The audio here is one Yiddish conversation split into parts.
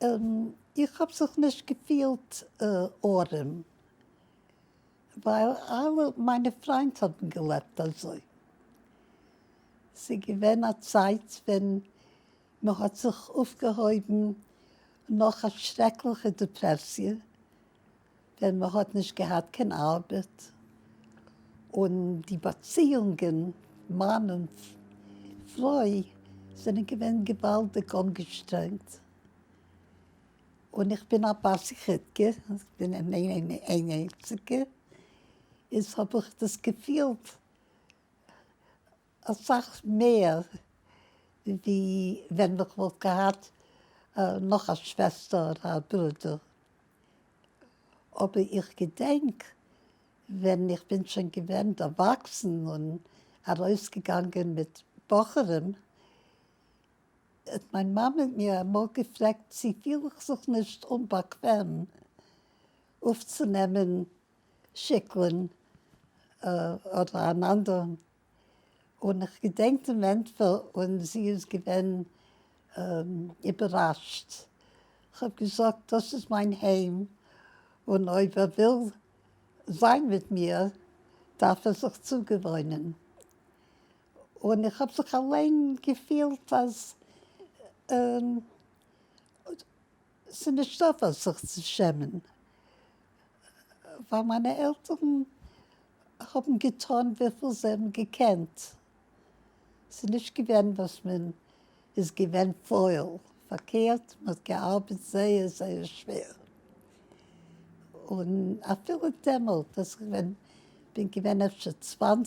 איך האב זיך נישט געפילט ארעם, ווייל אלע מיינע פריינט האבן געלעבט אזוי. ס'איז געווען א צייט ווען מען האט זיך אויפגעהויבן נאך א שרעקליכע דעפרעסיע, ווען מען האט נישט געהאט קיין ארבעט, און די באציאונגען מאן און פרוי זענען געווען געוואלדיג אנגעשטרענגט, און איך בין א בת יחיד'קע, איך בין אן איינציגע, איז האב איך דאס געפילט אסאך מער ווי ווען איך וואלט געהאט נאך א שוועסטער אדער א ברודער. אבער איך געדענק ווען איך בין שוין געווען דערוואקסן און ארויסגעגאנגען מיט בחורים, האט מיין מאמע מיר אמאל געפרעגט צי פיל איך זיך נישט אומבאקוועם אויפצונעמען שיקלען אדער אן אנדערן, און איך געדענק דעם ענטפער און זי איז געווען איבערראשט, כ'האב געזאגט דאס איז מיין היים און אויב ער וויל זיין מיט מיר דארף ער זיך צוגעוואוינען, און איך האב זיך אליין געפילט אז ס'איז נישטא וואס זיך צו שעמען, ווייל מיינע עלטערן האבן געטון וויפיל זיי האבן געקענט, ס'איז נישט געווען וואס מען איז געווען פויל, פארקערט מען האט געארבעט זייער זייער שווער, און אפילו דעמאלט וואס איך בין געווען אפשר 20,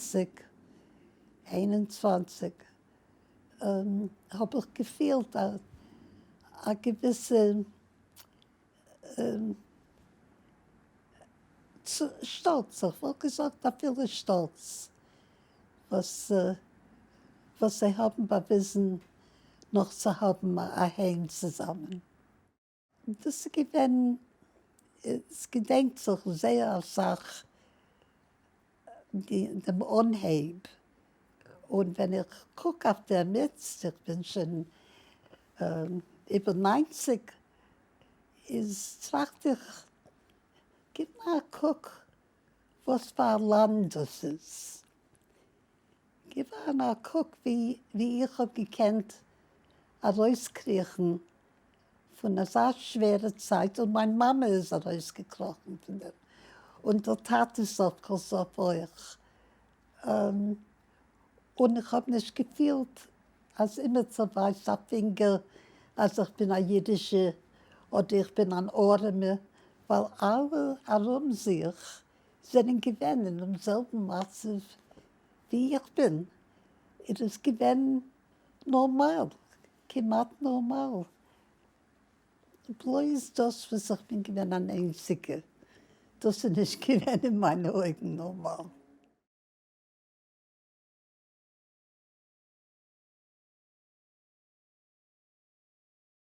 21, האב איך געפילט א געוויסע שטאלץ, איך וואלט געזאגט אפילו שטאלץ, וואס וואס זיי האבן באוויזן נאך צו האבן א היים צוזאמען. דאס איז געווען, עס געדענקט זיך זייער אסאך דעם אנהייב, און ווען איך קוק אויף דעם איצט, איך בין שוין איבער 90, איז טראכט איך, גיב נאר א קוק וואס פאר א לאנד דאס איז, גיב נאר א קוק ווי איך האב געקענט ארויסקריכן פון אזא שווערע צייט, און מיין מאמע איז ארויסגעקראכן פון דעם, און דער טאטע סוף כל סוף אויך, און איך האב נישט געפילט אז אימיצער ווייזט א פינגער אז איך בין א אידישע אדער איך בין אן ארעמע, ווייל אלע ארום זיך זענען געווען אינעם זעלבן מצב ווי איך בין, איז עס געווען נארמאל, כמעט נארמאל, בלויז דאס וואס איך בין געווען אן איינציגע, דאס איז נישט געווען אין מיינע אויגן נארמאל.